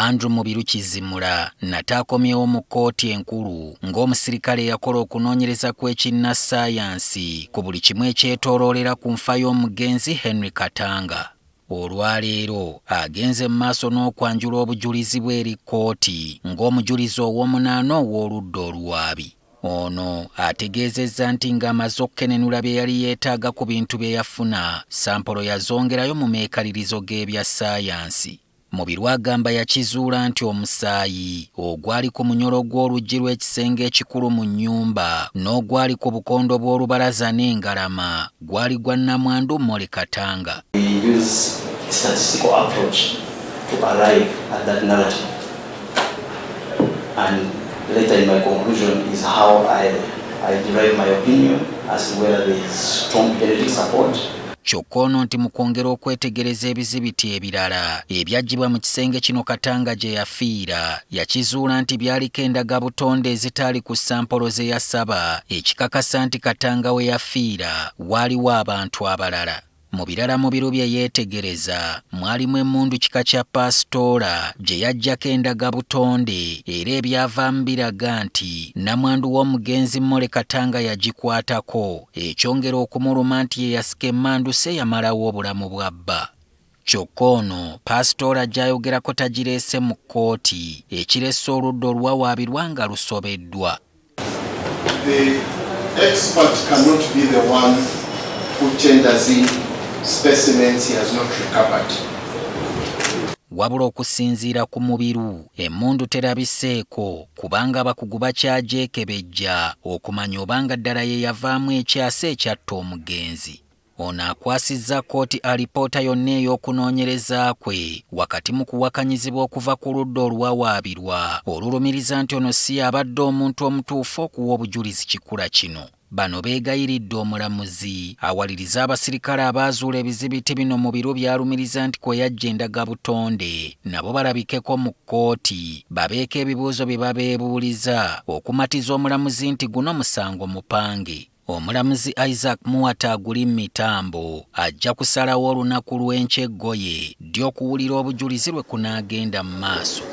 Andrew Mubiru Kizimula nate akomyewo mu kkooti enkulu ng'omusirikale eyakola okunoonyereza kw'ekinnassaayansi ku buli kimu ekyetooloolera ku nfa y'omugenzi Henry Katanga. Olwaleero agenze mu maaso n'okwanjula obujulizi bwe eri kkooti ng'omujulizi ow'omunaana ow'oludda oluwaabi. Ono ategeezezza nti ng'amaze okukenenula bye yali yeetaaga ku bintu bye yafuna, sampolo yazongerayo mu meekalirizo g'ebya ssaayansi. Mubiru agamba yakizuula nti omusaayi ogwali ku munyolo gw'oluggi lw'ekisenge ekikulu mu nnyumba n'ogwali ku bukondo bw'olubalaza n'engalama gwali gwa nnamwandu Molly Katanga. We use statistical approach to arrive at that narrative. And later in my conclusion is how I derive my opinion as to whether there is strong genetic support. Kyokka ono nti mu kwongera okwetegereza ebizibiti ebirala ebyaggyibwa mu kisenge kino Katanga gye yafiira, yakizuula nti byaliko endagabutonde ezitaali ku sampolo ze yasaba, ekikakasa nti Katanga we yafiira waaliwo abantu abalala. Mu birala Mubiru bye yeetegereza mwalimu emmundu kika kya paasitoola gye yaggyako endagabutonde era ebyavaamu biraga nti nnamwandu w'omugenzi Molly Katanga yagikwatako, ekyongera okumuluma nti ye yasika emmanduso eyamalawo obulamu bwa bba. Kyokka ono paasitoola gy'ayogerako tagireese mu kkooti, ekirese oludda oluwawaabirwa nga lusobeddwa. The expert cannot be the one who tenders in specimens he has not recovered. Wabula okusinziira ku Mubiru, emmundu terabiseeko kubanga abakugu bakyagyekebejja okumanya obanga ddala ye yavaamu ekyasa ekyatta omugenzi. Ono akwasizza kkooti alipoota yonna ey'okunoonyereza kwe wakati mu kuwakanyizibwa okuva ku ludda oluwawaabirwa olulumiriza nti ono si y'abadde omuntu omutuufu okuwa obujulizi kikula kino. Bano beegayiridde omulamuzi awalirize abasirikale abaazuula ebizibiti bino Mubiru by'alumiriza nti kwe yaggya endagabutonde nabo balabikeko mu kkooti babeeko ebibuuzo bye babeebuuliza okumatiza omulamuzi nti guno musango mupange. Omulamuzi Isaac Muwata Aguli Mitambo ajja kusalawo olunaku lw'enkya eggoye ddi okuwulira obujulizi lwe kunaagenda mu maaso.